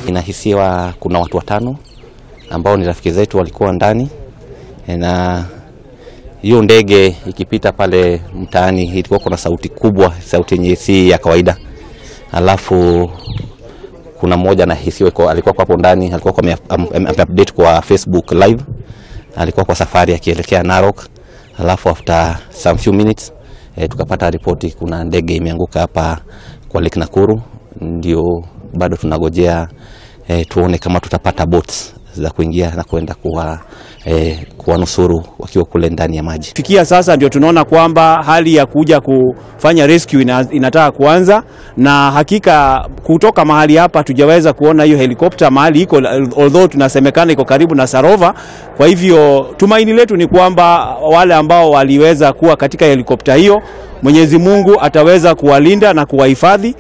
Inahisiwa kuna watu watano ambao ni rafiki zetu walikuwa ndani, na hiyo ndege ikipita pale mtaani ilikuwa kuna sauti kubwa, sauti yenye si ya kawaida. Alafu kuna mmoja anahisiwa alikuwa hapo ndani, alikuwa ame-update kwa Facebook live, alikuwa kwa safari akielekea Narok. Alafu after some few minutes tukapata ripoti kuna ndege imeanguka hapa kwa Lake Nakuru. Ndio bado tunagojea tuone kama tutapata boats za kuingia na kuenda kuwanusuru wakiwa kule ndani ya maji. Fikia sasa ndio tunaona kwamba hali ya kuja kufanya rescue inataka kuanza, na hakika kutoka mahali hapa tujaweza kuona hiyo helikopta mahali iko, although tunasemekana iko karibu na Sarova. Kwa hivyo tumaini letu ni kwamba wale ambao waliweza kuwa katika helikopta hiyo, Mwenyezi Mungu ataweza kuwalinda na kuwahifadhi.